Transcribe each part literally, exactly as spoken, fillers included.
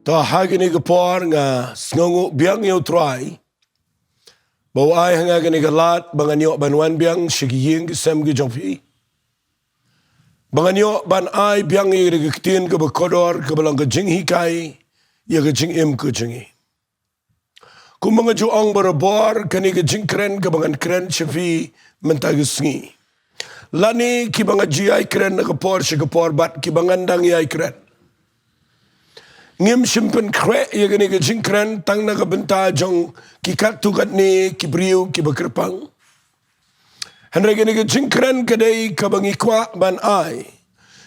To ha kane ka por nga sngewnguh biang ïa u Trai ba u ai ha nga kane ka lad ba ngan ïoh ban wan biang sha ki ïing ki sem ki jong phi, ba ngan ïoh ban ai biang ïa ka ktien kaba kordor kaba long ka jinghikai ïa ka jingim ka jong ngi. Kumba nga ju ong barabor, kane ka jingkren kaba ngan kren sha phi mynta ka sngi, lane kiba nga ju ïai kren na ka por sha ka por bad kiba ngan dang ïai kren, ngim shym pynkhreh ïa kane ka jingkren tang na ka bynta jong ki katto katne ki briew kiba kyrpang. Hynrei kane ka jingkren ka dei kaba ngi kwah ban ai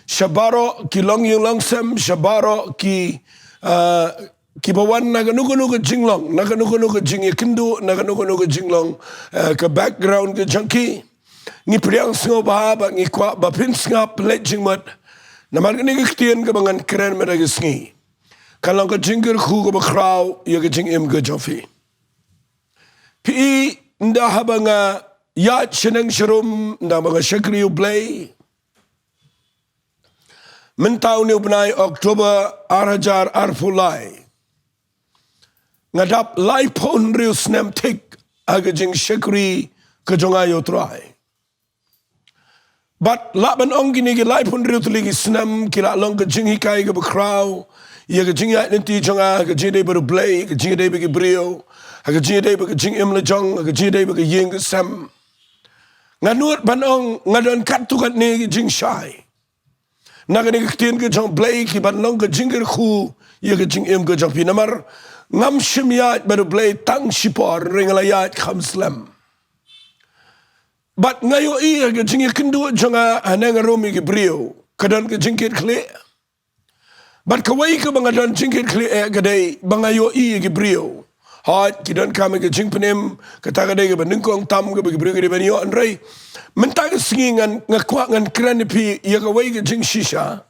sha baroh ki longïing longsem, sha baroh ki, ah, kiba wan na kano kano ka jinglong, na kano kano ka jingïakynduh, na kano kano ka jinglong, ah, ka background ka jong ki. Ngi pdiang sngewbha bad ngi kwah ba phin sngap leit jingmut, namar kane ka ktien kaba ngan kren mynta ka sngi ka long ka jingkyrkhu kaba khraw ïa ka jingim ka jong phi. Phi i, ynda haba nga ïaid shaneng sharum, ynda ba nga shakri U Blei, mynta une u bnai October ar hajar arphew lai, nga dap laiphew hynriew snem thik ha ka jingshakri ka jong nga ïa u Trai. Bad lah ban ong kine ki laiphew hynriew tylli ki snem ki la long ka jinghikai kaba khraw ïa ka jingïaid lynti jong nga ha ka jingïadei bad U Blei, ha ka jingïadei bad ki briew, ha ka jingïadei bad ka jingim la jong, ha ka jingïadei bad ka ïing ka sem. Nga nud ban ong nga don katto katne ki jingshai na kane ka ktien ka jong U Blei ki ban long ka jingkyrkhu ïa ka jingim ka jong phi, namar ngam shym ïaid bad U Blei tang shipor, hynrei nga la ïaid kham slem. Bad nga ïohi ha ka jingïakynduh jong nga haneng harum ïa ki briew ka don ka jingkitkhlieh. Bad kawei kaba nga don jingkitkhlieh eh ka dei ba nga ïohi ïa ki briew, hooid, ki donkam ïa ka jingpynim, kata ka dei kaba nyngkong tam kaba ki briew ki dei ban ïoh, hynrei mynta ka sngi ngan, nga kwah ngan kren ïa phi ïa kawei ka jingshisha.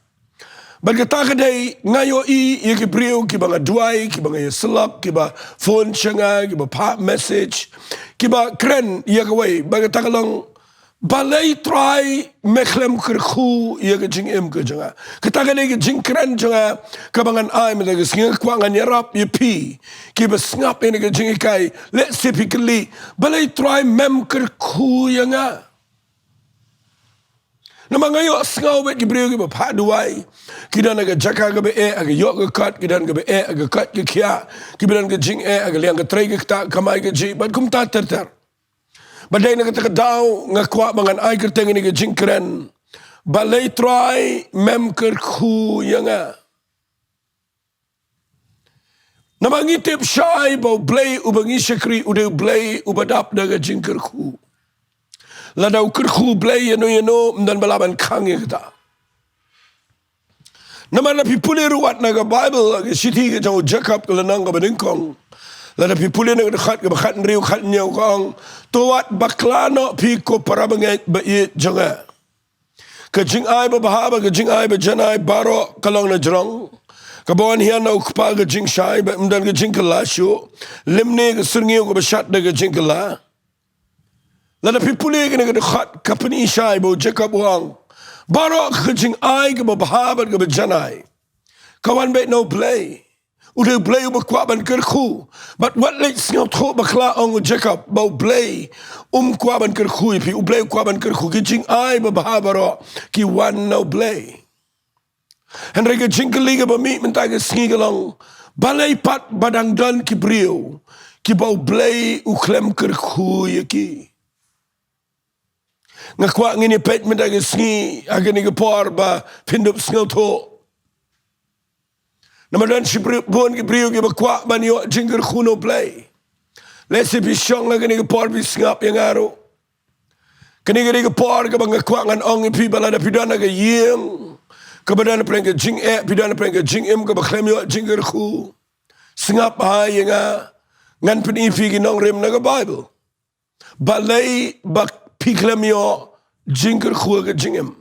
Bad kata ka dei, nga ïohi ïa ki briew kiba nga duwai, kiba nga ïasyllok, kiba phone sha nga, kiba phah message, kiba kren ïa kawei, bad kata ka long, balei Trai me khlem kyrkhu ïa ka jingim ka jong nga. Kata ka dei ka jingkren jong nga kaba ngan ai mynta ka sngi. Nga kwah ngan ïarap ïa phi kiba sngap ïa kane ka jinghikai, lehse phi kylli, balei Trai mem kyrkhu ïa nga? Namar nga ïohsngew bad ki briew kiba phah duwai, ki don ha ka jaka kaba eh ha ka ïoh ka kot, ki don kaba eh ha ka kot ka khiah, kiba don ka jingeh ha ka liang ka trei ka ktah kamai kajih bad kumta ter ter. Bad dei na kata ka daw nga kwah ba ngan ai kyrteng ïa kane ka jingkren, balei Trai mem kyrkhu ïa nga. Namar ngi tip shai ba U Blei uba ngi shakri u dei U Blei uba dap da ka jingkyrkhu. Lada u kyrkhu U Blei ïano ïano, ym don ba lah ban khang ïa kata. Namar lada phi pule ruh wat na ka Baibl, ka shithi ka jong u Jakob ka lynnong kaba nyngkong, lada phi pule na ka dkhot kaba khathynriew khathynñiew ka ong, to wat bakla noh phi ko para bangeit ba ïeit jong nga. Ka jingai babha bad ka jingai bajanai baroh ka long na jrong, kaba wan hi na u Kpa ka jingshai bad ym don ka jingkylla shuh, lymne ka syrngiew kaba shad da ka jingkylla. Lada phi pule kane ka dkhot ka pyni shai ba u Jakob u ong, baroh ka jingai kaba bha bad kaba janai ka wan beit na U Blei. U dei U Blei uba kwah ban kyrkhu. Bad wat leit sngewthuh bakla, ong u Jakob, ba U Blei um kwah ban kyrkhu ïa phi. U Blei u kwah ban kyrkhu. Ki jingai babha baroh ki wan na U Blei. Hynrei ka jingkylli kaba mih mynta ka sngi ka long, balei pat ba dang don ki briew kiba U Blei u khlem kyrkhu ïa ki? Nga kwah ngin ïa peit mynta ka sngi ha kane ka por ba phin dup sngewthuh. Namar don shi briew, bun ki briew kiba kwah ban ïoh jingkyrkhu na U Blei. Lehse phi shong ha kane ka por phi sngap ïa nga ruh. Kane ka dei ka por kaba nga kwah ngan ong ïa phi ba lada phi don ha ka ïing kaba don pyrshah ka jingeh, phi don pyrshah ka jingim kaba khlem ïoh jingkyrkhu, sngap bha ïa nga, ngan pyni phi ki nongrim na ka Baibl. Balei ba phi khlem ïoh jingkyrkhu ha ka jingim?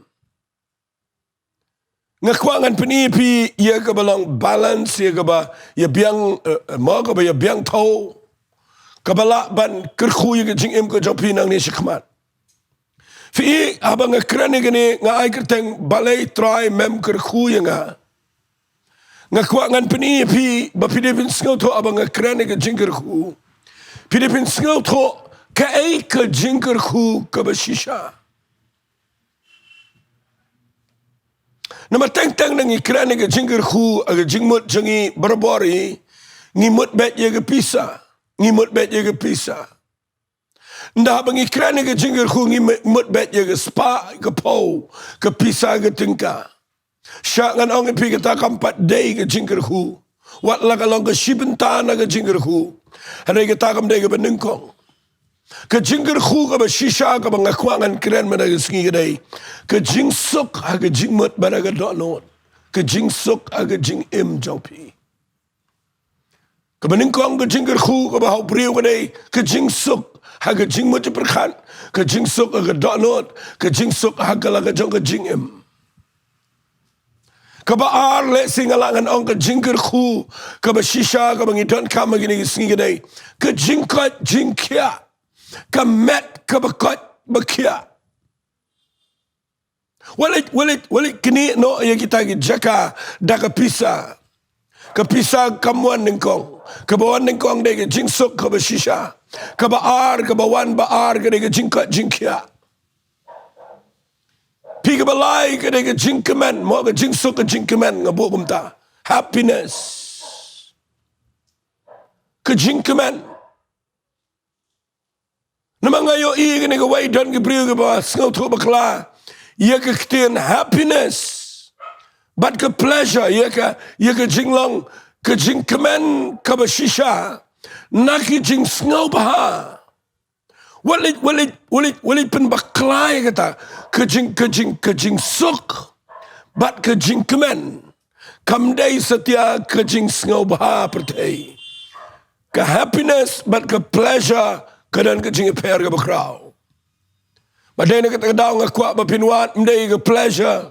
Nga kwah ngan pyni phi ïa kaba long balance, ïa kaba ïa biang, eh, mo kaba ïa biang thew, kaba lah ban kyrkhu ïa ka jingim ka jong phi nangne shakhmat. Phi i, haba nga kren ïa kane nga ai kyrteng balei Trai mem kyrkhu ïa nga. Nga kwah ngan pyni ïa phi ba phi dei phin sngewthuh haba nga kren ïa ka jingkyrkhu. Phi dei phin sngewthuh kaei ka jingkyrkhu kaba shisha. Namar teng teng ngi kren ïa ka jingkyrkhu, ha ka jingmut jong ngi barabor hi, ngi mut beit ïa ka pisa, ngi mut beit ïa ka pisa. Ynda haba ngi kren ïa ka jingkyrkhu ngi mut beit ïa ka spah, ka phew, ka pisa, ka tyngka. Sha ngan ong ïa phi kata kam pat dei ka jingkyrkhu. Wat la ka long ka shi bynta na ka jingkyrkhu, hynrei kata kam dei kaba nyngkong. Ka jingkyrkhu kaba shisha kaba nga kwah ngan kren mynta ka sngi ka dei ka jingsuk ha ka jingmut bad ha ka dohnud. Ka jingsuk ha ka jingim jong phi. Kaba nyngkong ka jingkyrkhu kaba ha u briew ka dei ka jingsuk ha ka jingmut jingpyrkhat, ka jingsuk ha ka dohnud, ka jingsuk ha ka la ka jong ka jingim. Kaba ar lehse nga lah ngan ong ka jingkyrkhu kaba shisha kaba ngi donkam ha kine ki sngi ka dei ka jingkoit jingkhiah, ka met kaba koit ba khiah. Wat leit, wat leit, wat leit knieh noh ïa kita ki jaka da ka pisa. Ka pisa kam wan nyngkong. Kaba wan nyngkong dei ka jingsuk kaba shisha. Kaba ar, kaba wan ba ar ka dei ka jingkoit jingkhiah. Phi, kaba lai ka dei ka jingkmen, mo, ka jingsuk ka jingkmen, nga buh kumta. Happiness. Ka jingkmen. Namar nga ïohi kane kawei, don ki briew kiba sngewthuh bakla ïa ka ktien happiness bad ka pleasure, ïa ka, ïa ka jinglong, ka jingkmen kaba shisha na ki jingsngewbha. Wat leit, wat leit, wat leit, wat leit pynbakla ïa kata, ka jing, ka jing, ka jingsuk bad ka jingkmen. Kam dei satia ka jingsngewbha pyrthei. Ka happiness bad ka pleasure ka don ka jingïapher kaba khraw. Bad dei na kata ka daw nga kwah ba phin wad ym dei ka pleasure.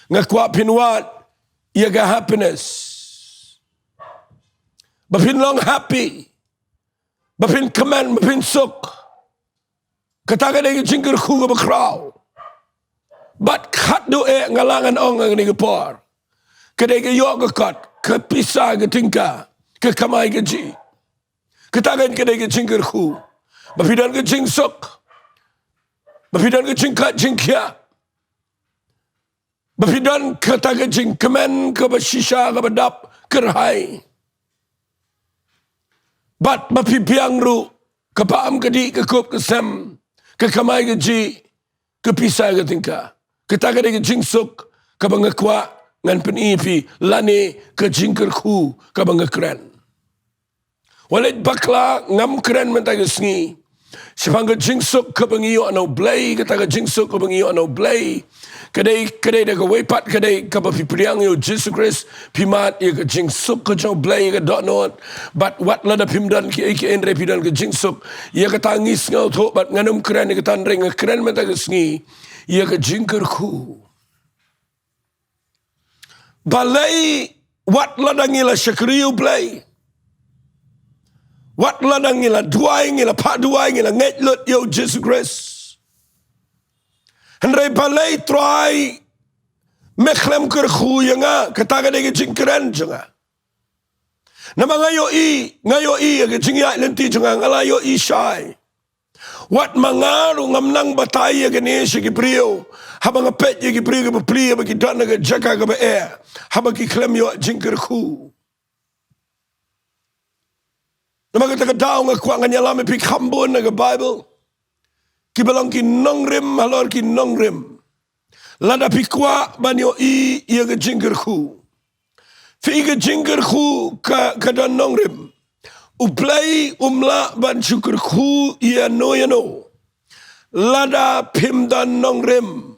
Nga kwah phin wad ïa ka happiness. Ba phin long happy. Ba phin kmen, ba phin suk. Kata ka dei ka jingkyrkhu kaba khraw. Bad khatduh eh nga lah ngan ong ha kane ka por, ka dei ka ïoh ka kot, ka pisa, ka tyngka, ka kamai kajih. Kata ka dei ka jingkyrkhu. Ba phi don ka jingsuk. Ba phi don ka jingkoit jingkhiah. Ba phi don kata ka jingkmen kaba shisha, kaba dap kyrhai. Bad ba phi biang ruh ka bam ka dih, ka kup ka sem, ka kamai kajih, ka pisa, ka tyngka. Kata ka dei ka jingsuk kaba nga kwah ngan pyni ïa phi, lane ka jingkyrkhu kaba nga kren. Wat leit bakla, ngam kren mynta ka sngi shaphang ka jingsuk kaba ngi ïoh na U Blei, kata ka jingsuk kaba ngi ïoh na U Blei. Ka dei, ka dei da kawei pat, ka dei kaba phi pdiang ïa U Jisu Khrist, phi mad ïa ka jingsuk ka jong U Blei, ka dohnud. Bad wat lada phim don kiei kiei hynrei phi don ka jingsuk. Ïa kata ngi sngewthuh bad ngan ym kren ïa kata hynrei nga kren mynta ka sngi ïa ka jingkyrkhu. Balei wat lada ngi la shakri U Blei, wat lada ngi la duwai, ngi la phah duwai, ngi la ngeit lut ïa U Jisu Khrist, hynrei balei Trai me khlem kyrkhu ïa nga? Kata ka dei ka jingkren jong nga. Namar nga ïohi, nga ïohi ïa ka jingïaid lynti jong nga, nga la ïohi shai. Wat ma nga ruh ngam nang batai ïa kane sha ki briew haba nga peit ïa ki briew kiba pli, haba ki don ha ka jaka kaba eh, haba ki khlem ïoh jingkyrkhu. Namar kata ka daw nga kwah ngan ïalam ïa phi kham bun na ka Baibl kiba long ki nongrim halor ki nongrim. Lada phi kwah ban ïohi ïa ka jingkyrkhu, phi, ka jingkyrkhu ka, ka don nongrim. U Blei um lah ban shu kyrkhu ïano ïano lada phim don nongrim.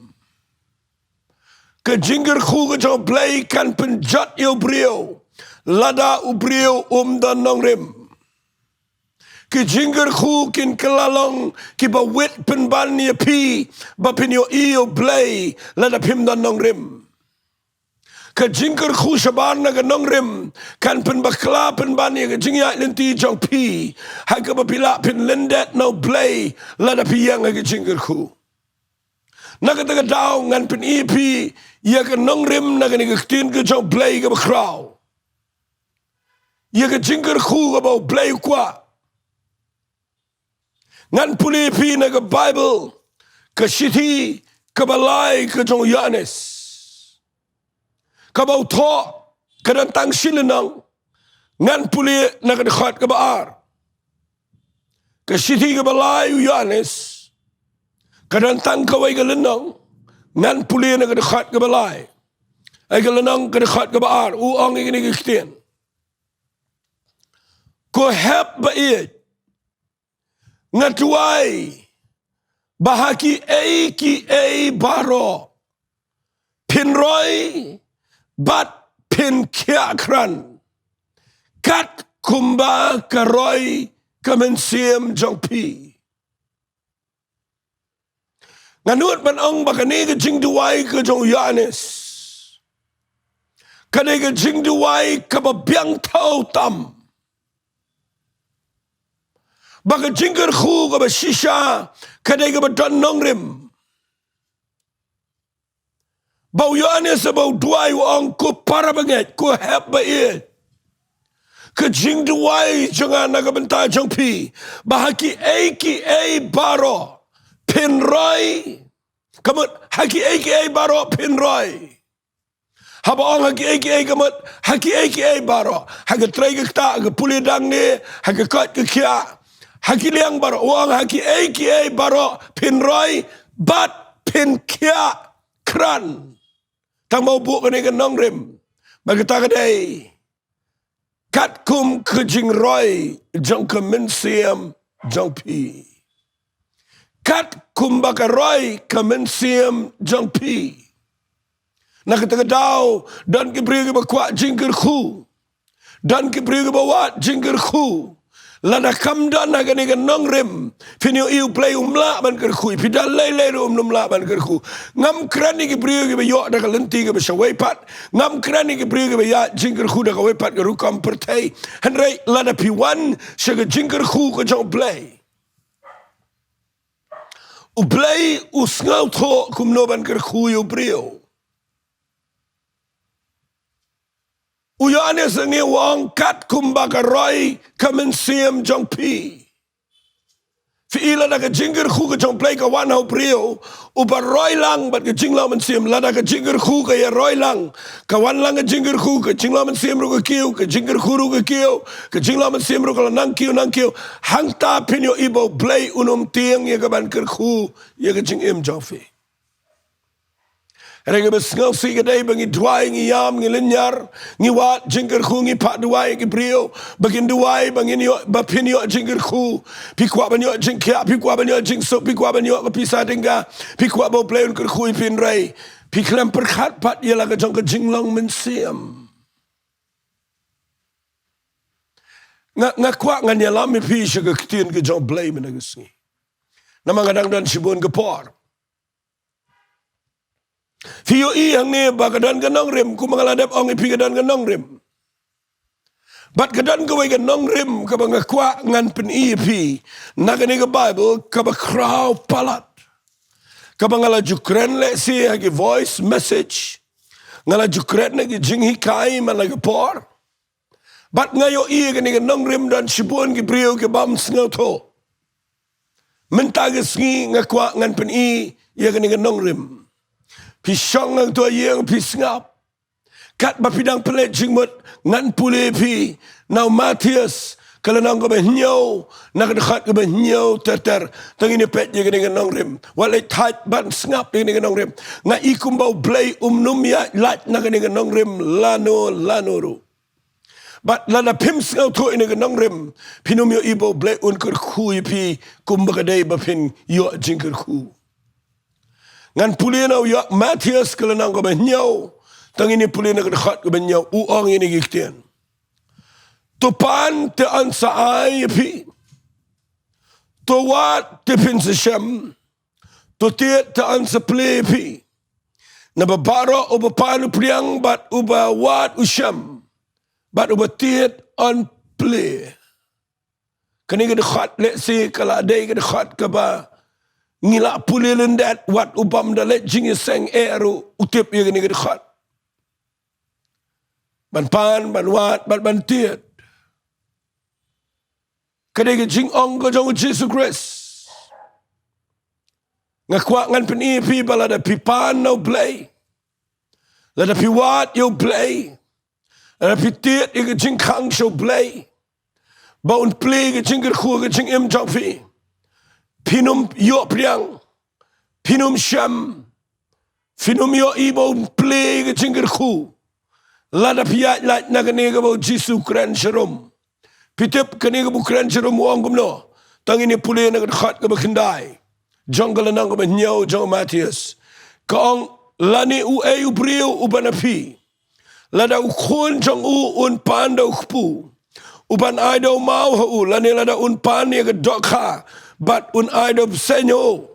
Ka jingkyrkhu ka jong U Blei kan pynjot ïa u briew lada u briew um don nongrim. Ki jingkyrkhu kin kylla long kiba wit pynban ïa phi ba phin ïohi ïa U Blei lada phim don nongrim. Ka jingkyrkhu shabar na ka nongrim kan pynbakla pynban ïa ka jingïaid lynti jong phi, ha kaba phi lah phin lyndet na U Blei lada phi ïeng ha ka jingkyrkhu. Na kata ka daw ngan pyni ïa phi ïa ka nongrim na kane ka ktien ka jong U Blei kaba khraw. ïa ka jingkyrkhu kaba U Blei u kwah. Ngan pule phi na ka Baibl, ka shithi kaba lai ka jong u Ïoannis, kaba u thoh, ka don tang shi lynnong. Ngan pule na ka dkhot kaba ar. Ka shithi kaba lai u Ïoannis, ka don tang kawei ka lynnong. Ngan pule na ka dkhot kaba lai. Ai ka lynnong, ka dkhot kaba ar, u ong ïa kine ki ktien: Ko hep ba ïeit, nga duwai ba ha kiei kiei baroh phin roi bad phin khiah krat, kat kumba ka roi ka mynsiem jong phi. Nga nud ban ong ba kane ka jingduwai ka jong u Ïoannis ka dei ka jingduwai kaba biang thaw tam, ba ka jingkyrkhu kaba shisha ka dei kaba don nongrim. Ba u Ïoannis ba u duwai u ong: Ko para bangeit, ko hep ba ïeit, ka jingduwai jong nga na ka bynta jong phi, ba ha kiei kiei baroh phin roi. Ka mut ha kiei kiei baroh phin roi. Haba ong ha kiei kiei, ka mut ha kiei kiei baroh. Ha ka trei ka ktah, ha ka pule dang ne, ha ka koit ka khiah, ha ki liang baroh. U ong ha kiei kiei baroh phin roi bad phin khiah krat. Tang ba u buh kane ka nongrim, ba kata ka dei katkum ka jingroi jong ka mynsiem jong phi. Katkum ba ka roi ka mynsiem jong phi. Na kata ka daw, don ki briew kiba kwah jingkyrkhu. Don ki briew kiba wad jingkyrkhu. Lada kam don ha kane ka nongrim, phin ïohi U Blei um lah ban kyrkhu ïa phi, da lei lei ruh um lah ban kyrkhu. Ngam kren ïa ki briew kiba ïoh da ka lynti kaba shawei pat. Ngam kren ïa ki briew kiba ïaid jingkyrkhu da kawei pat ka rukom pyrthei. Hynrei lada phi wan sha ka jingkyrkhu ka jong U Blei, U Blei u sngewthuh kumno ban kyrkhu ïa u briew. U Ïoannis hangne u ong katkum ba ka roi ka mynsiem jong phi. Phi i, lada ka jingkyrkhu ka jong U Blei ka wan ha u briew, uba roi lang bad ka jinglong mynsiem. Lada ka jingkyrkhu ka ïa roi lang, ka wan lang ka jingkyrkhu, ka jinglong mynsiem ruh ka kiew, ka jingkyrkhu ruh ka kiew, ka jinglong mynsiem ruh ka la nang kiew nang kiew, hangta phin ïohi ba U Blei un ym tieng ïa ka ban kyrkhu ïa ka jingim jong phi. Hynrei kaba sngewsih ka dei ba ngi duwai, ngi ïam, ngi lynñiar, ngi wad jingkyrkhu, ngi phah duwai ïa ki briew ba kin duwai ba ngin ïoh, ba phin ïoh jingkyrkhu. Phi kwah ban ïoh jingkhiah, phi kwah ban ïoh jingsuk, phi kwah ban ïoh ka pisa tyngka, phi kwah ba U Blei un kyrkhu ïa phi, hynrei phi khlem pyrkhat pat ïa la ka jong ka jinglong mynsiem. Nga, nga kwah ngan ïalam ïa phi sha ka ktien ka jong U Blei mynta ka sngi, namar nga dang don shibun ka por. Phi ïohi hangne ba ka don ka nongrim, kumba nga la dep ong ïa phi, ka don ka nongrim. Bad ka don kawei ka nongrim kaba nga kwah ngan pyni ïa phi na kane ka Baibl, kaba khraw palat, kaba nga la ju kren lehse ha ki voice message, nga la ju kren ha ki jinghikai man la ka por. Bad nga ïohi ïa kane ka nongrim don shibun ki briew ki bym sngewthuh. Mynta ka sngi nga kwah ngan pyni ïa kane ka nongrim. Phi shong hangto ha ïing, phi sngap. Katba phi dang pynleit jingmut, ngan pule ïa phi na u Mathaios, ka lynnong kaba hynñiew, na ka dkhot kaba hynñiew ter ter. To ngin ïa peit ïa kane ka nongrim. Wat leit thait ban sngap ïa kane ka nongrim. Nga i kumba U Blei um nym ïaid lait na kane ka nongrim lano lano ruh. Bad lada phim sngewthuh ïa kane ka nongrim, phin ym ïohi ba U Blei un kyrkhu ïa phi kumba ka dei ba phin ïoh jingkyrkhu. Ngan pule na u Ïa-, Mathaios, ka lynnong kaba hynñiew. To ngin ïa pule na ka dkhot kaba hynñiew, u ong ïa kine ki ktien: To pan, te yn sa ai ïa phi. To wad, te phin sa shem. To tied, te yn sa plie ïa phi. Naba baroh uba pan u pdiang, bad uba wad u shem, bad uba tied yn plie. Kane ka dkhot lehse ka la dei ka dkhot kaba ngi la pule lyndet, wat u bym da leit jingïaseng eh ruh u tip ïa kane ka dkhot. Ban pan, ban wad, bad ban tied. Ka dei ka jingong ka jong u Jisu Khrist. Nga kwah ngan pyni ïa phi ba lada phi pan na u Blei, lada phi wad ïa u Blei, lada phi tied ïa ka jingkhang sha u Blei ba un plie ka jingkyrkhu ka jingim jong phi, phin ym ïoh pdiang, phin ym shem, phin ym ïohi ba un plie ka jingkyrkhu. Lada phi ïaid lait na kane kaba u Jisu u kren sharum, phi tip kane kaba u kren sharum u ong kumno? Tang ngin ïa pule na ka dkhot kaba khyndai jong ka lynnong kaba hynñiew jong u Mathaios. Ka ong, lane uei u briew uba na phi, lada u khun jong u un pan da u kpu, u ban ai da u maw ha u? Lane lada un pan ïa ka dohkha bad un ai da u bseiñ ha u?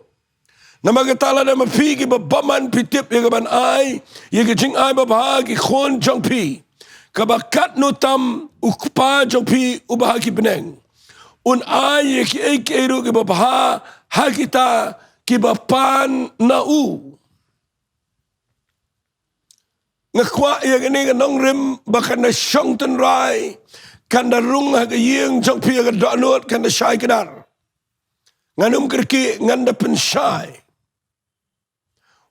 Namar kata, lada ma phi kiba bymman phi tip ïa ka ban ai ïa ka jingai babha ha ki khun jong phi, kaba katno tam u Kpa jong phi uba ha ki bneng un ai ïa kiei kiei ruh kiba bha ha kita kiba pan na u. Nga kwah ïa kane ka nongrim ba kan da shong tynrai, kan da rung ha ka ïing jong phi, ha ka dohnud kan da shai kdar. Ngan ym kyrkieh, ngan da pynshai.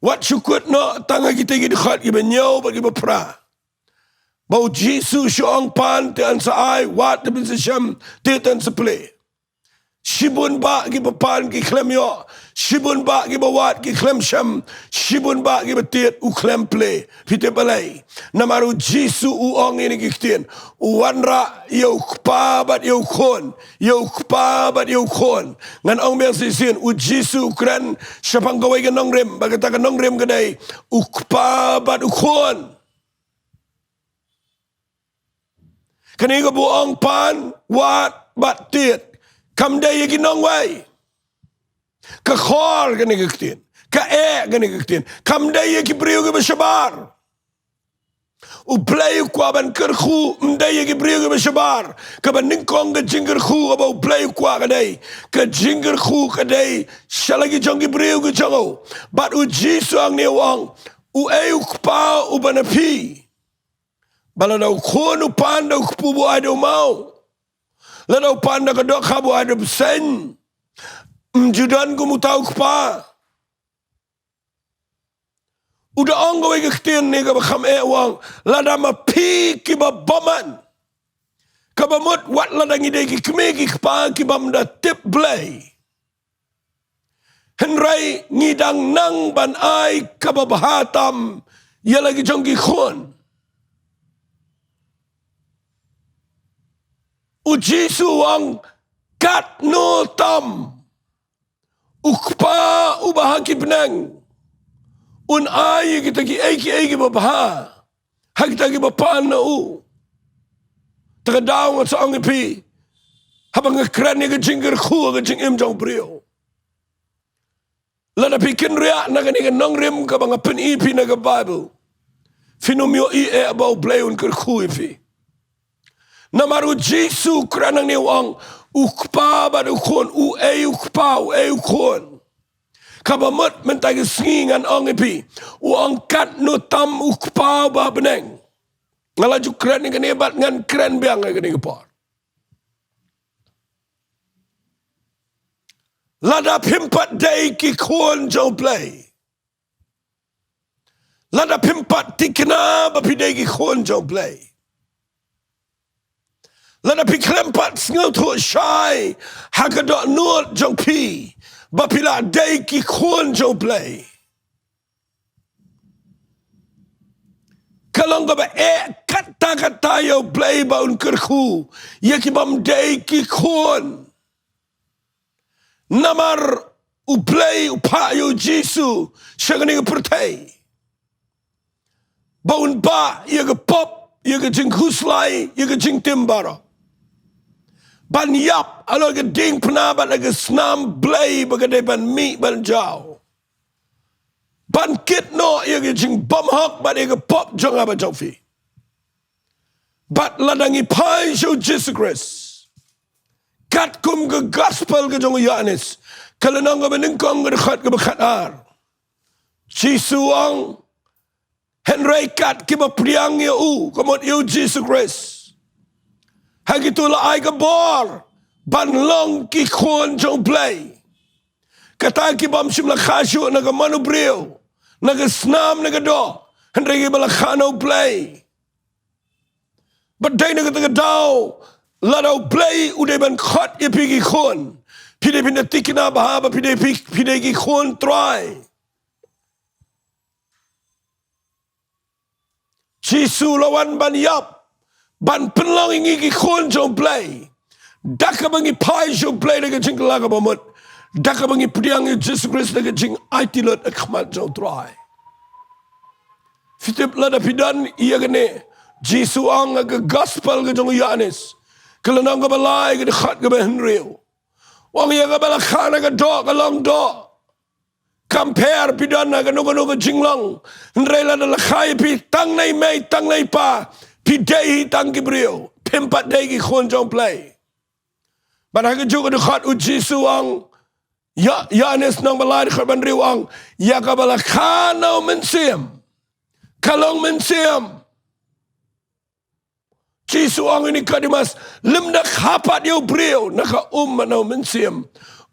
Wat shu kut noh tang ha kita ki dkhot kiba hynñiew bad kiba phra, ba u Jisu u shu ong, pan te yn sa ai, wad te phin sa shem, tied te yn sa plie. Shibun bah kiba pan ki khlem ïoh, shibun bah kiba wad ki khlem shem, shibun bah kiba tied u khlem plie. Phi tip balei? Namar u Jisu u ong ïa kine ki ktien, u wanrah ïa u Kpa bad ïa u Khun, ïa u Kpa bad ïa u Khun. Ngan ong biang shisien, u Jisu u kren shaphang kawei ka nongrim, bad kata ka nongrim ka dei u Kpa bad u Khun. Kane kaba u ong pan, wad bad tied, kam dei ïa ki nongwei. Ka khor kane ka ktien, ka eh kane ka ktien, kam dei ïa ki briew kiba shabar. U Blei u kwah ban kyrkhu ym dei ïa ki briew kiba shabar. Kaba nyngkong ka jingkyrkhu kaba u Blei u kwah ka dei, ka jingkyrkhu ka dei sha la ki jong ki briew ki jong u. Bad u Jisu hangne u ong, uei u Kpa uba na phi, ba lada u khun u pan da u kpu, u ai da u maw? Lada u pan da ka dohkha, u ai da u bseiñ. Ym ju don kum uta u Kpa. U da ong kawei ka ktien ne kaba kham eh, u ong, lada ma phi kiba bymman. Kaba mut wat lada ngi dei ki kmie ki kpa kibym da tip Blei, hynrei ngi dang nang ban ai kaba bha tam ïa la ki jong ki khun. U Jisu u ong, katno tam u Kpa uba ha ki bneng un ai ïa kita kiei kiei kiba bha ha kita kiba pan na u. Te ka daw nga sa ong ïa phi, haba nga kren ïa ka jingkyrkhu ha ka jingim jong u briew, lada phi kynriah na kane ka nongrim kaba nga pyni ïa phi na ka Baibl, phin ym ïohi eh ba u Blei un kyrkhu ïa phi. Namar u Jisu u kren hangne, u ong, u Kpa bad u Khun, uei u Kpa, uei u Khun. Kaba mut mynta ka sngi ngan ong ïa phi, u ong, katno tam u Kpa uba ha bneng. Nga la ju kren ïa kane bad ngan kren biang ïa kane ka por. Lada phim pat dei ki khun jong u Blei, lada phim pat thikna ba phi dei ki khun jong u Blei, lada phi khlem pat sngewthuh shai ha ka dohnud jong phi ba phi la dei ki khun jong u Blei, ka long kaba eh katta katta ïa u Blei ba un kyrkhu ïa kibym dei ki khun. Namar u Blei u phah ïa u Jisu sha kane ka pyrthei ba un bah ïa ka pop, ïa ka jingkhuslai, ïa ka jingtim baroh, ban ïap halor ka diengphna bad ka snam Blei ba ka dei ban mih ban jaw, ban kit noh ïa ka jingbymhok bad ïa ka pop jong nga bad jong phi. Bad lada ngi phai sha u Jisu Khrist, katkum ka gospel ka jong u Ïoannis, ka lynnong kaba nyngkong, ka dkhot kaba khatar, Jisu u ong, hynrei kat kiba pdiang ïa u, ka mut ïa u Jisu Khrist, ha kito la ai ka bor ban long ki khun jong U Blei. Kata ki bym shym la kha shuh na ka mon u briew, na ka snam, na ka doh, hynrei kiba la kha na U Blei. Bad dei na kata ka daw, lada U Blei u dei ban khot ïa phi ki khun, phi dei phin da thikna bha ba phi dei phi, phi dei ki khun Trai. Jisu la wan ban ïap, ban pynlong ïa ngi ki khun jong U Blei. Da kaba ngi phai sha U Blei da ka jingkylla kaba mut. Da kaba ngi pdiang ïa U Jisu Khrist da ka jingaiti lut ha khmat jong U Trai. Phi tip lada phi don ïa kane, Jisu ong ha ka gospel ka jong u Ïoannis, ka lynnong kaba lai, ka dkhot kaba hynriew, u ong ïa kaba la kha na ka doh ka long doh. Kam pher phi don ha kano kano ka jinglong. Hynrei lada la kha ïa phi tang na i mei tang na i pa, phi dei hi tang ki briew, phim pat dei ki khun jong U Blei. Bad ha kajuh ka dkhot u Jisu u ong, ïa, Ïoannis lynnong ba lai dkhot ba hynriew u ong, ïa kaba la kha na u Mynsiem ka long mynsiem. Jisu u ong ïa Nikodemus, lymda kha pat ïa u briew na ka um bad na u Mynsiem,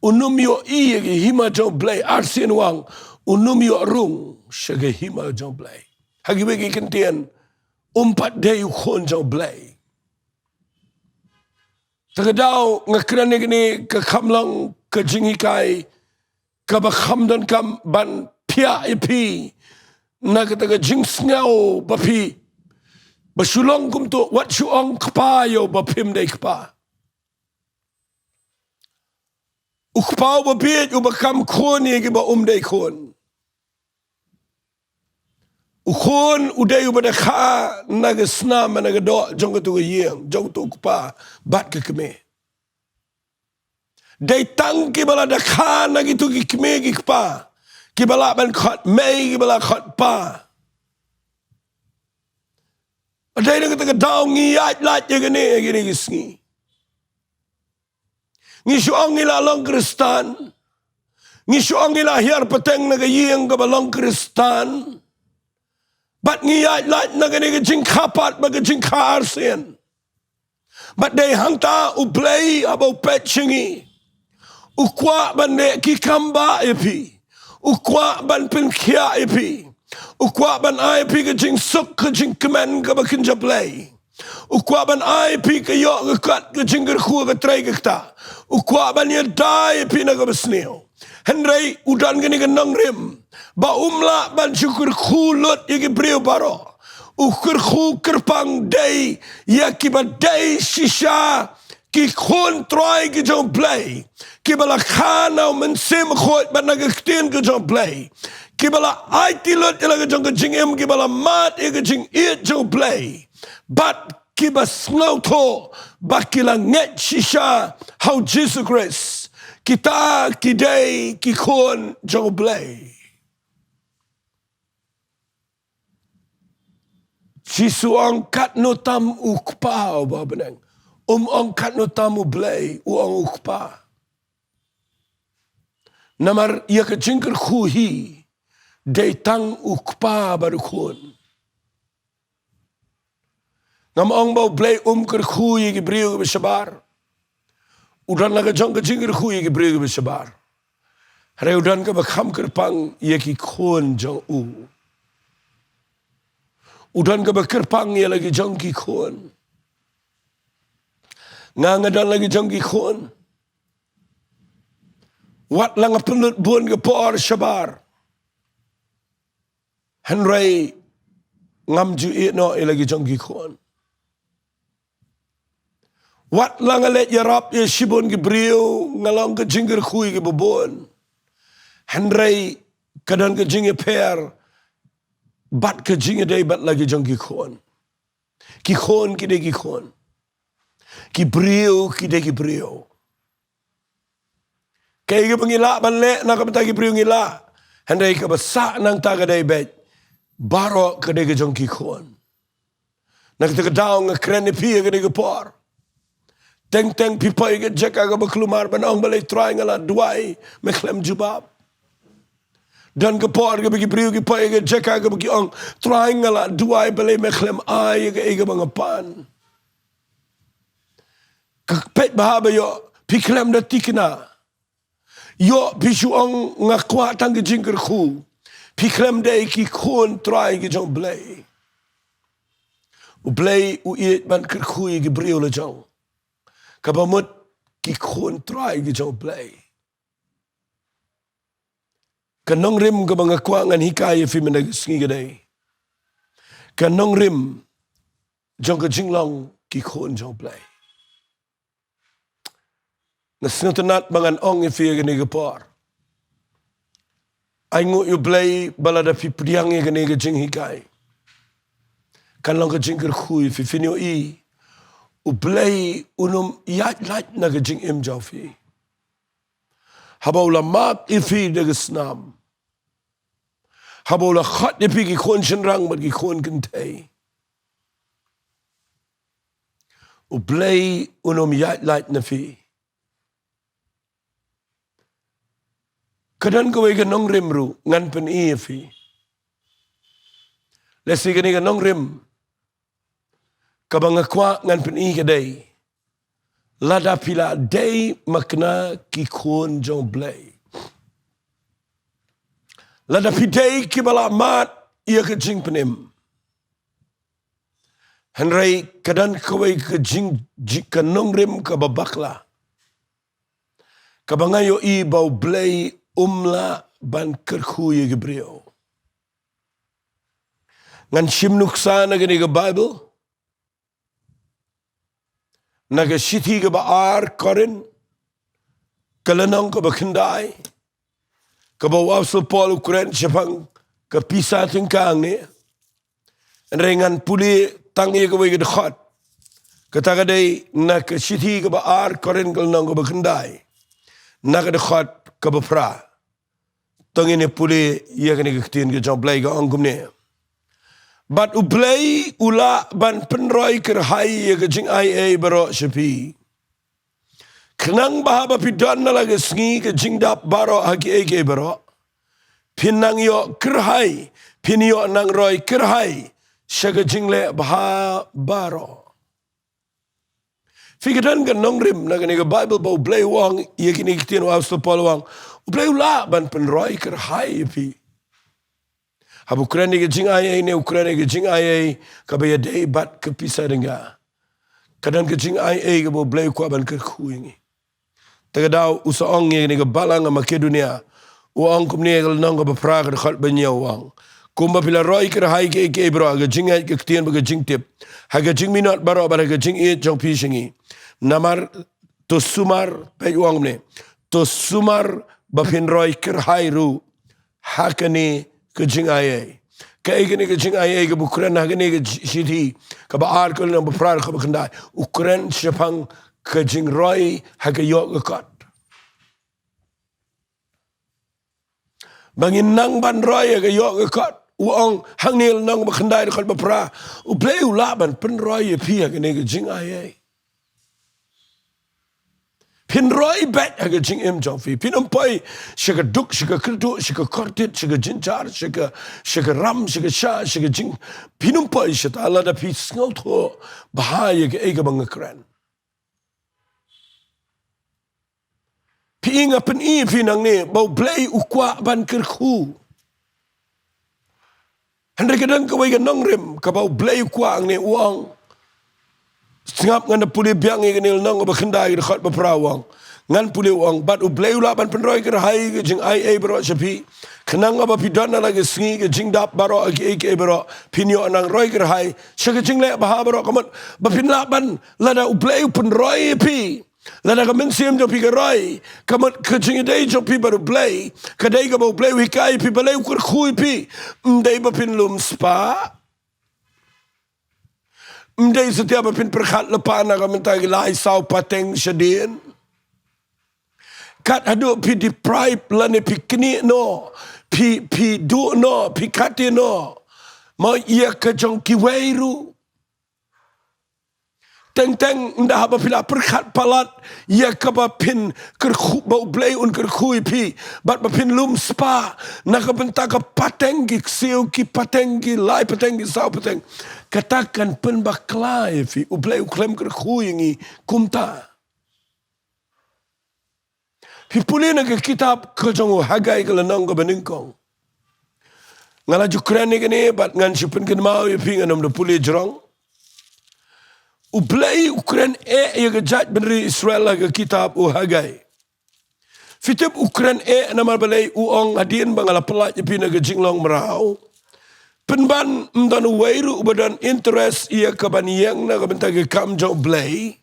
un ym ïohi ïa ka hima jong U Blei. Arsien u ong, un ym ïoh rung sha ka hima jong U Blei. Ha kiwei ki kyntien, um pat dei u khun jong U Blei. Te ka daw nga kren ïa kane ka kham long ka jinghikai kaba kham donkam ban phiah ïa phi na kata ka jingsngew ba phi, ba shu long kumto, wat shu ong kpa ïa u ba phim dei kpa. U kpa uba bieit uba kham khun ïa kiba um dei khun. U khun u dei uba da kha na ka snam, na ka doh jong kato ka ïing, jong uto u kpa bad ka kmie. Dei tang kiba la da kha na kito ki kmie ki kpa kiba lah ban khot mei, kiba lah khot pa. Dei na kata ka daw ngi ïaid lait ïa kane, ïa kine ki sngi. Ngi shu ong ngi la long Khristan. Ngi shu ong ngi la hiar pateng na ka ïing kaba long Khristan. Bad ngi ïaid lait na kane ka jingkha pat bad ka jingkha arsien. Bad dei hangta U Blei haba u peit sha ngi, u kwah ban leh ki kam bah ïa phi. U kwah ban pynkhiah ïa phi. U kwah ban ai ïa phi ka jingsuk, ka jingkmen kaba kynja Blei. U kwah ban ai ïa phi ka ïoh ka kot, ka jingkyrkhu, ka trei ka ktah. U kwah ban ïada ïa phi na kaba sniew. Hynrei u don kane ka nongrim ba um lah ban shu kyrkhu lut ïa ki briew baroh. U kyrkhu kyrpang dei ïa kiba dei shisha ki khun Trai ki jong U Blei, kiba la kha na u Mynsiem Bakhuid bad na ka ktien ka jong U Blei, kiba la aiti lut ïa la ka jong ka jingim, kiba la mad ïa ka jingïeit jong U Blei, bad kiba sngewthuh ba ki la ngeit shisha ha u Jisu Khrist. Kita ki dei ki khun jong U Blei. Jisu u ong katno tam u Kpa uba ha bneng. Um ong katno tam U Blei, u ong u Kpa. Namar ïa ka jingkyrkhu hi dei tang u Kpa bad u Khun. Ngam ong ba U Blei um kyrkhu ïa ki briew kiba shabar. U don la ka jong ka jingkyrkhu ïa ki briew kiba shabar. Hynrei u don kaba kham kyrpang ïa ki khun jong u. U don kaba kyrpang ïa la ki jong ki khun. Nga nga don la ki jong ki khun. Wat la nga pynlut bun ka por shabar, hynrei ngam ju ïeh noh ïa la ki jong ki khun. Wat la nga leit ïarap ïa shibun ki briew, nga long ka jingkyrkhu ïa kiba bun, hynrei ka don ka jingïapher bad ka jingïadei bad la ki jong ki khun. Ki khun ki dei ki khun. Ki briew ki dei ki briew. Kaei kaba ngi lah ban leh na ka bynta ki briew ngi lah. Hynrei kaba sah nangta ka dei beit, baroh ka dei ka jong ki khun. Na kata ka daw nga kren ïa phi ïa kane ka por. Teng teng phi poi ïa ka jaka kaba kulmar ban ong, balei Trai nga la duwai me khlem jubab. Don ka por kaba ki briew ki poi ïa ka jaka kaba ki ong, Trai nga la duwai, balei me khlem ai ïa kaei kaba nga pan. Ka peit bha ba ïoh Phi khlem da thikna. Ïoh phi shu ong nga kwah tang ka jingkyrkhu. Phi khlem dei ki khun trai ki jong U Blei. U Blei u ïeit ban kyrkhu ïa ki briew la jong. Kaba mut ki khun trai ki jong U Blei. Ka nongrim kaba nga kwah ngan hikai ïa phi mynta ka sngi ka dei ka nongrim jong ka jinglong ki khun jong U Blei. Nga sngewtynnat ba ngan ong ïa phi ïa kane ka por. Ai nguh ïa U Blei ba lada phi pdiang ïa kane ka jinghikai, kan long ka jingkyrkhu ïa phi. Phin ïohi U Blei un ym ïaid lait na ka jingim jong phi. Haba u la map ïa phi da ka snam, haba u la khot ïa phi ki khun shynrang bad ki khun kynthei, U Blei un ym ïaid lait na phi. Ka don kawei ka nongrim ruh ngan pyni ïa phi. Lehse kane ka nongrim kaba nga kwah ngan pyni ka dei, lada phi la dei makna ki khun jong U Blei, lada phi dei kiba la mad ïa ka jingpynim, hynrei ka don kawei ka jing, jing, ka nongrim kaba bakla kaba nga ïohi ba U Blei um lah ban kyrkhu ïa ki briew. Ngan shim nuksa na kane ka Baibl, na ka shithi kaba ar Korinth, ka lynnong kaba khyndai, kaba u Apostol Paul u kren shaphang ka pisa tyngka hangne. Hynrei ngan pule tang ïa kawei ka dkhot. Kata ka dei na ka shithi kaba ar Korinth, ka lynnong kaba khyndai, na ka dkhot kaba phra. To ngin ïa pule ïa kane ka ktien ka jong U Blei, ka ong kumne: Bad U Blei u lah ban pynroi kyrhai ïa ka jingai ei baroh sha phi, khnang ba haba phi don na la ka sngi ka jingdap baroh ha kiei kiei baroh, phin nang ïoh kyrhai, phin ïoh nang roi kyrhai sha ka jingleh bha baroh. Phi, ka don ka nongrim na kane ka Baibl ba U Blei u ong ïa kine ki ktien, u Apostol Paul u ong U Blei u lah ban pynroi kyrhai ïa phi. Haba u kren ïa ka jingai ei ne u kren ïa ka jingai ei kaba ïadei bad ka pisa tyngka, ka don ka jingai ei kaba U Blei u kwah ban kyrkhu ïa ngi. Te ka daw u sa ong ïa kane ka balang ha Makedonia, u ong kumne, ka lynnong kaba phra, ka dkhot ba hynñiew, u ong: Kumba phi la roi kyrhai kiei kiei baroh ha ka jingngeit, ka ktien bad ka jingtip, ha ka jingminot baroh bad ha ka jingïeit jong phi sha ngi, namar to sumar, peit, u ong kumne, to sumar ba phin roi kyrhai ruh ha kane ka jingai ei. Kaei kane ka jingai ei kaba u kren ha kane ka ji-, shithi kaba ar, ka lynnong ba phra, dkhot ba khyndai? U kren shaphang ka jingroi ha ka ïoh ka kot. Ba ngin nang ban roi ha ka ïoh ka kot. U ong hangne, lynnong ba khyndai, dkhot ba phra, U Blei u lah ban pynroi ïa phi ha kane ka jingai ei. Phin roi beit ha ka jingim jong phi. Phin ym poi sha ka duk, sha ka kyrduh, sha ka kordit, sha ka jynjar, sha ka, sha ka ram, sha ka sha, sha ka jing, phin ym poi shata lada phi sngewthuh bha ïa kaei kaba nga kren. Phi, nga pyni ïa phi nangne ba U Blei u kwah ban kyrkhu. Hynrei ka don kawei ka nongrim kaba U Blei u kwah hangne, u ong. Sngap, ngan da pule biang ïa kane ka lynnong kaba khyndai, ka dkhot ba phra, u ong. Ngan pule, u ong: Bad U Blei u lah ban pynroi kyrhai ka jingai ei baroh sha phi, khnang ba haba phi don na la ka sngi ka jingdap baroh ha kiei kiei baroh, phin ïoh nang roi kyrhai sha ka jingleh bha baroh. Ka mut ba phin lah ban, lada U Blei u pynroi ïa phi, lada ka mynsiem jong phi ka roi, ka mut ka jingïadei jong phi bad U Blei ka dei kaba U Blei u hikai ïa phi, balei u kyrkhu ïa phi. Ym dei ba phin lum spah. Ym dei satia ba phin pyrkhat lypa na ka bynta ki lai saw pateng shadien. Kat haduh phi deprive lane phi knieh noh, phi, phi duh noh, phi khatii noh, mo, ïa ka jong kiwei ruh. Teng teng ynda haba phi la pyrkhat palat ïa kaba phin kyrkhu, ba U Blei un kyrkhu ïa phi, bad ba phin lum spah na ka bynta ka pateng, ki ksiew, ki pateng, ki lai pateng, ki saw pateng, kata kan pynbakla ïa phi. U Blei u khlem kyrkhu ïa ngi kumta. Phi pule na ka kitab ka jong u Hagai ka lynnong kaba nyngkong. Nga la ju kren ïa kane bad ngan shu pynkynmaw ïa phi, ngan ym da pule jrong. U Blei u kren eh ïa ka jaitbynriew Israel ha ka kitab u Hagai. Phi tip u kren eh namar balei? U ong, hadien ba nga la pyllait ïa phi na ka jinglong mraw, pynban ym don uwei ruh uba don interest ïa ka ban ïeng na ka bynta ka kam jong u Blei.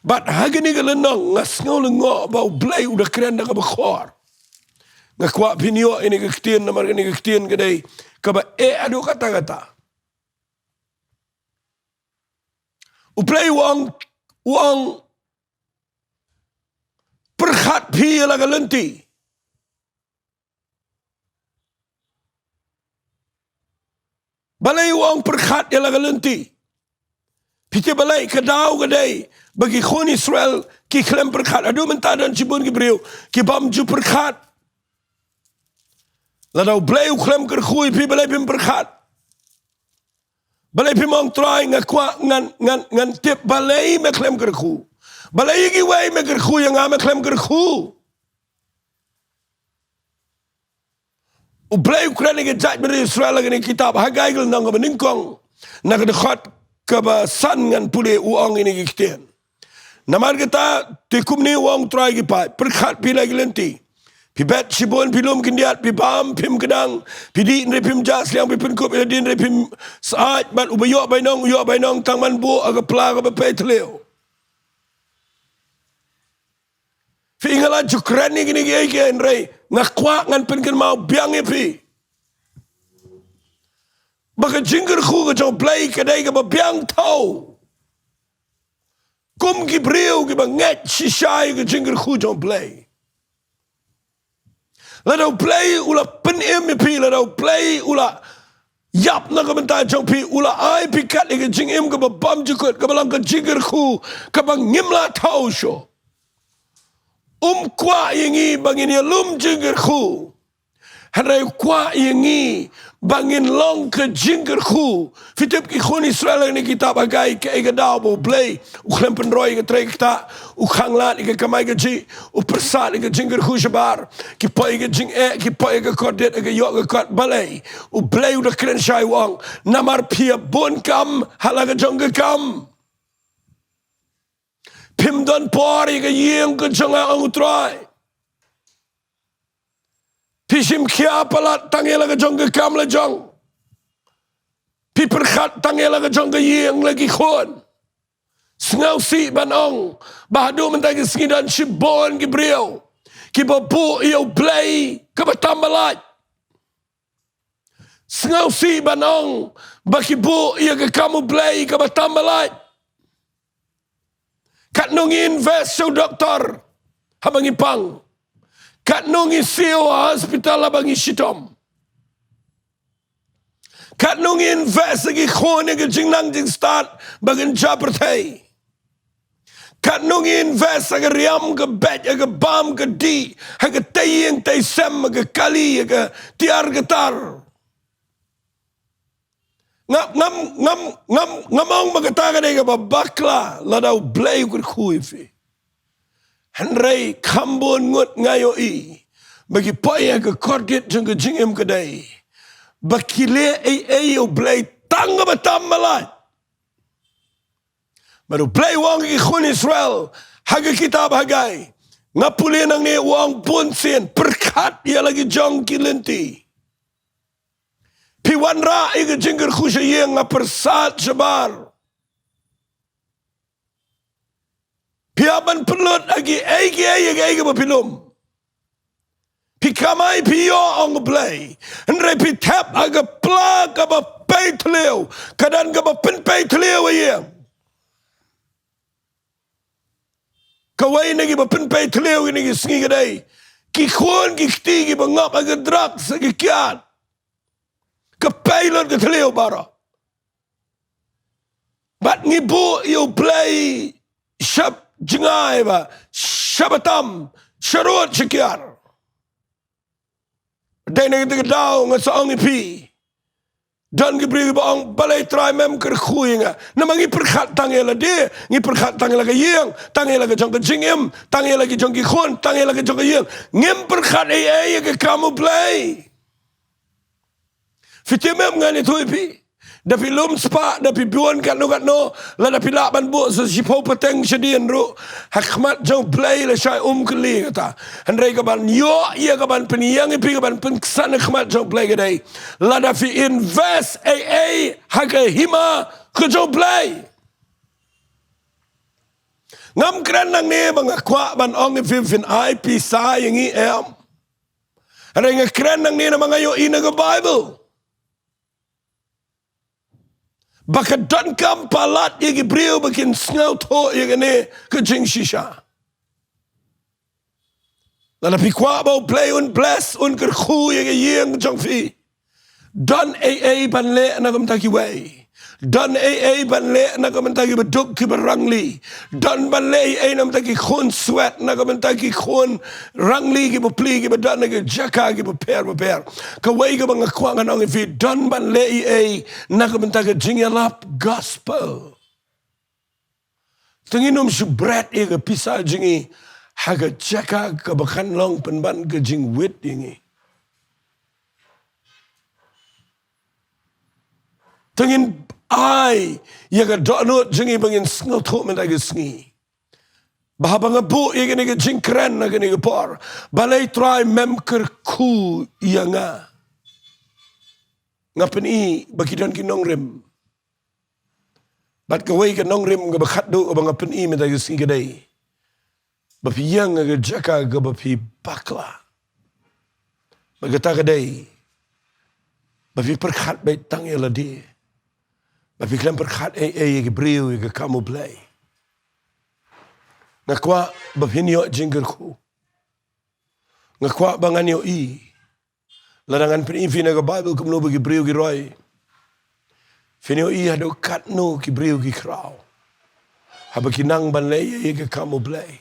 Bad ha kane ka lynnong nga sngew lyngngoh ba u Blei u da kren da kaba khor. Nga kwah phin ïoh ïa kane ka ktien namar kane ka ktien ka dei kaba eh haduh katta katta. U Blei u ong, u ong, pyrkhat phi ïa la ka lynti. Balei u ong pyrkhat ïa la ka lynti? Phi tip balei? Ka daw ka dei ba ki khun Israel ki khlem pyrkhat. Haduh mynta don shibun ki briew ki bym ju pyrkhat. Lada u Blei u khlem kyrkhu ïa phi, balei phim pyrkhat? Balei phim ong, Trai, nga kwah ngan, ngan, ngan tip balei me khlem kyrkhu? Balei ïa kiwei me kyrkhu, ïa nga me khlem kyrkhu? U Blei u kren ïa ka jaitbynriew Israel ha kane ka kitab Hagai ka lynnong kaba nyngkong, na ka dkhot kaba san ngan pule, u ong ïa kine ki ktien. Namar kata te kumne u ong Trai ki paid, pyrkhat phi la ki lynti. Phi bet shibun, phi lum khyndiat, phi bam, phim kdang, phi dih hynrei phim jah sliang, phi pynkup ïa lade hynrei phim syaid, bad uba ïoh bainong u ïoh bainong, tang ban buh ha ka pla kaba pei thliew. Phi, nga la ju kren ïa kine kiei kiei hynrei nga kwah ngan pynkynmaw biang ïa phi ba ka jingkyrkhu ka jong u Blei ka dei kaba biang thaw. Kum ki briew kiba ngeit shisha ïa ka jingkyrkhu jong u Blei, lada u Blei u la pynim ïa phi, lada u Blei u la ïap na ka bynta jong phi, u la ai phi kat ïa ka jingim kaba bym jukut, kaba long ka jingkyrkhu kaba ngim lah thaw shuh. Um kwah ïa ngi ba ngin ïalum jingkyrkhu, hynrei u kwah ïa ngi ba ngin long ka jingkyrkhu. Phi tip, ki khun Israel ha kane ka kitab Hagai, kaei ka daw ba u Blei u khlem pynroi ïa ka trei ka ktah, u khanglad ïa ka kamai kajih, u pyrsad ïa ka jingkyrkhu shabar, ki poi ïa ka jingeh, ki poi ïa ka kordit, ïa ka ïoh ka kot. Balei? U Blei u da kren shai, u ong, namar phi ïa bun kam ha la ka jong ka kam. Phim don por ïa ka ïing ka jong nga, ong u Trai. Phi shim khia palat tang ïa la ka jong ka kam lajong. Phi pyrkhat tang ïa la ka jong ka ïing, la ki khun. Sngewsih ban ong ba haduh mynta ki sngi don shibun ki briew kiba buh ïa u Blei kaba tam ba lait. Sngewsih ban ong ba ki buh ïa ka kam u Blei kaba tam ba lait. Katno ngi invest sha u doktor haba ngi pang? Katno ngi siew ha hospital haba ngi shitom? Katno ngi invest ha ki khun, ha ka jingnang jingstad ba kin jia pyrthei? Katno ngi invest ha ka riam, ka beit, ha ka bam, ka dih, ha ka tei ïing tei sem, ha ka kali, ha ka tiar ka tar? Ngam, ngam, ngam, ngam, ngam ong ba kata ka dei kaba bakla lada u Blei u kyrkhu ïa phi. Hynrei kham bun ngut nga ïohi ba ki poi ha ka kordit jong ka jingim ka dei ba ki leh ei ei ïa u Blei tang kaba tam ba lait. Bad u Blei u ong ïa ki khun Israel ha ka kitab Hagai, nga pule nangne, u ong, bunsien pyrkhat ïa la ki jong ki lynti. Phi wanrah ïa ka jingkyrkhu sha ïing, nga pyrsad shabar. Phi hap ban pynlut ha kiei kiei ïa kaei kaba phi lum. Phi kamai phi ïoh, ong u Blei, hynrei phi thep ha ka pla kaba pei thliew, ka don kaba pynpei thliew ïa ïing. Kawei na kiba pynpei thliew ïa kine ki sngi ka dei ki khun ki kti kiba ngop ha ka drugs, ha ki kiad. Ka pei lut ka thliew baroh. Bad ngi buh ïa u Blei shap jngai, ba shaba tam, sharud shakiar. Dei na kata ka daw nga sa ong ïa phi, Don ki briew kiba ong, balei Trai mem kyrkhu ïa nga? Namar ngi pyrkhat tang ïa lade, ngi pyrkhat tang ïa la ka ïing, tang ïa la ka jong ka jingim, tang ïa la ka jong ki khun, tang ïa la ka jong ka ïing. Ngim pyrkhat ei ei ïa ka kam U Blei. Phi tip em, ngan ïathuh ïa phi. Da phi lum spah, da phi bun katno katno, lada phi lah ban buh sa shiphew pateng shadien ruh, ha khmat jong U Blei lashai um kylli kata. Hynrei kaban ïoh ïa kaban pynïeng ïa phi, kaban pynksan ha khmat jong U Blei ka dei lada phi invest ei ei ha ka hima ka jong U Blei. Ngam kren nangne ba nga kwah ban ong ïa phi phin ai pisa ïa ngi, em. Hynrei nga kren nangne namar nga ïohi na ka Baibl ba ka donkam palat ïa ki briew ba kin sngewthuh ïa kane ka jingshisha. Lada phi kwah ba U Blei un bless, un kyrkhu ïa ka ïing jong phi, don ei ei ban leh na ka bynta kiwei. Don ei ei ban leh na ka bynta kiba duk kiba rangli. Don ban leh ei ei na ka bynta ki khun swet, na ka bynta ki khun rangli kiba pli, kiba don ha ki jaka kiba pher ba pher. Kawei kaba nga kwah ngan ong ïa phi, don ban leh ei ei na ka bynta ka jingïalap gospel. Te ngin ym shu bret ïa ka pisa jong ngi ha ka jaka kaba kan long pynban ka jingwit ïa ngi. Te ngin ai ïa ka dohnud jong ngi ba ngin sngewthuh mynta ka sngi ba haba nga buh ïa kane ka jingkren ha kane ka por, balei Trai mem kyrkhu ïa nga, nga pyni ba ki don ki nongrim. Bad kawei ka nongrim kaba khatduh kaba nga pyni mynta ka sngi ka dei ba phi ïeng ha ka jaka kaba phi bakla. Bad kata ka dei ba phi pyrkhat beit tang ïa lade. Ba phi khlem pyrkhat ei ei ïa ki briew, ïa ka kam U Blei. Nga kwah ba phin ïoh jingkyrkhu. Nga kwah ba ngan ïohi. Lada ngan pyni ïa phi na ka Baibl kumno ba ki briew ki roi, phin ïohi haduh katno ki briew ki khraw haba ki nang ban leh ïa ka kam U Blei.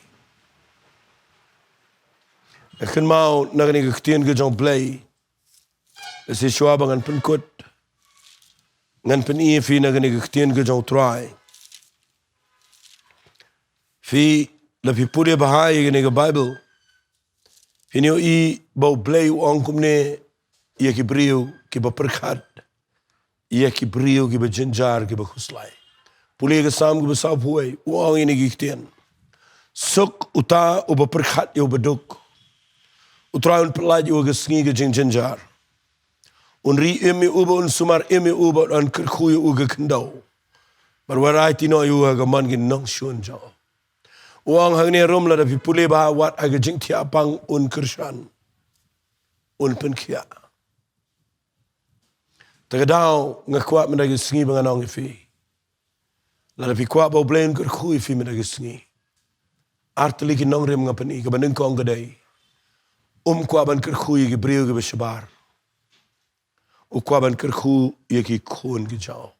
Nga kynmaw na kane ka ktien ka jong U Blei, lehse shuwa ba ngan pynkut, ngan pyni ïa phi na kane ka ktien ka jong U Trai. Phi, lada phi pule bha ïa kane ka Baibl, phin ïohi ba U Blei u ong kumne ïa ki briew kiba pyrkhat ïa ki briew kiba jynjar, kiba khuslai. Pule ka Salm kaba sawphew wei, u ong ïa kine ki ktien: Suk uta uba pyrkhat ïa uba duk. U Trai un pyllait ïa u ha ka sngi ka jingjynjar. Un ri im ïa u bad un sumar im ïa u bad un kyrkhu ïa u ha ka khyndew. Bad un wanrah noh ïa u ha ka mon ki nongshun jong u. U ong hangne ruh, lada phi pule bha, wat ha ka jingthiah pang un kyrshan, un pynkhiah. Te ka daw nga kwah mynta ka sngi ba ngan ong ïa phi, lada phi kwah ba U Blei un kyrkhu ïa phi mynta ka sngi, ar tylli ki nongrim nga pyni. Kaba nyngkong ka dei, um kwah ban kyrkhu ïa ki briew kiba shabar. U kwah ban kyrkhu ïa ki khun ki jong u.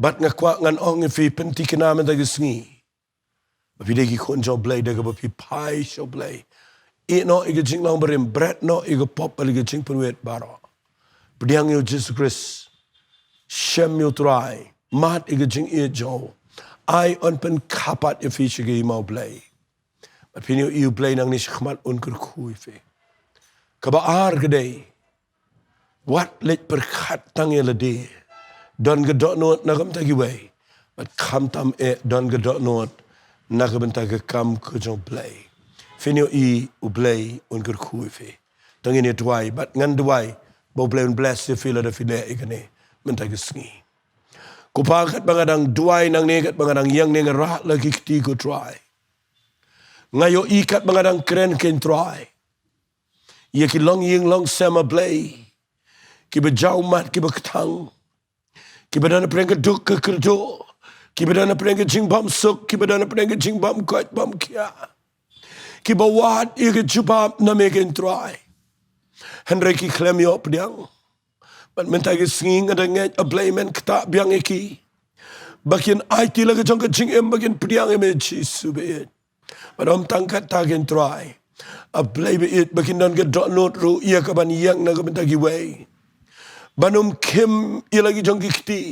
Bad nga kwah ngan ong ïa phi, pynthikna mynta ka sngi ba phi dei ki khun jong U Blei da kaba phi phai sha U Blei. Ïeh noh ïa ka jinglong barim, bret noh ïa ka pop bad ïa ka jingpynwit baroh. Pdiang ïa U Jisu Khrist, shem ïa U Trai, mad ïa ka jingïeit jong u. Ai un pynkha pat ïa phi sha ka hima U Blei. Bad phin ïohi U Blei nangne shakhmat un kyrkhu ïa phi. Kaba ar ka dei, wat leit pyrkhat tang ïa lade. Don ka dohnud na ka bynta kiwei, bad khamtam eh don ka dohnud na ka bynta ka kam ka jong U Blei. Phin ïohi U Blei un kyrkhu ïa phi. Te ngin ïa duwai, bad ngan duwai ba U Blei un bless ïa phi lada phi leh ïa kane mynta ka sngi. Ko Pa, katba nga dang duwai nangne, katba nga dang ïeng ne, nga rah la ki kti, ko Trai. Nga ïohi katba nga dang kren, ko Trai, ïa ki longïing longsem, A Blei, kiba jaw mat, kiba kthang, kiba don hapdeng ka duk ka kyrduh, kiba don hapdeng ka jingbymsuk, kiba don hapdeng ka jingbymkoit bymkhiah, kiba wad ïa ka jubab na me, ko Trai, hynrei ki khlem ïoh pdiang. Bad mynta ka sngi nga da ngeit, A Blei, men ktah biang ïa ki ba kin aiti la ka jong ka jingim, ba kin pdiang ïa me, Jisu baieit. Bad ym tang katta, ko Trai, A Blei baieit, ba kin don ka dohnud ruh ïa kaban ïeng na ka bynta kiwei. ban ym khim ïa la ki jong ki kti,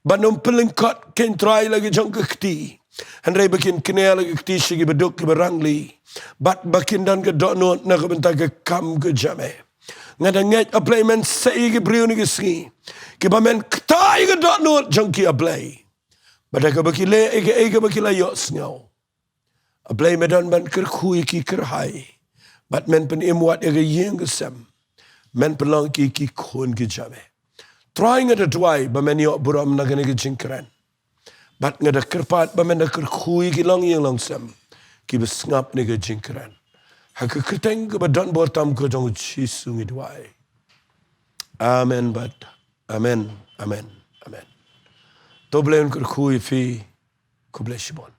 ban ym pynlyngkot kein Trai la ki jong ki kti, hynrei ba kin kñia la ki kti sha ki baduk ki barangli, bad ba kin don ka dohnud na ka bynta ka kam ka jong me. Nga da ngeit, A Blei, men sei ïa ki briew na ka sngi kiba men kta ïa ka dohnud jong ki, A Blei, bad da kaba ki leh ïa kaei kaba ki la ïohsngew, A Blei, me don ban kyrkhu ïa ki kyrhai, bad men pynim wat ïa ka ïing ka sem, men pynlong ki ki khun ki jong me. Trai, nga da duwai ba men ïoh burom na kane ka jingkren, bad nga da kyrpad ba men da kyrkhu ïa ki longïing longsem kiba sngap na ka jingkren. Ha ka kyrteng kaba don bor tam ka jong U Jisu ngi duwai. Amen bad amen, amen, amen. To Blei un kyrkhu ïa phi. Khublei shibun.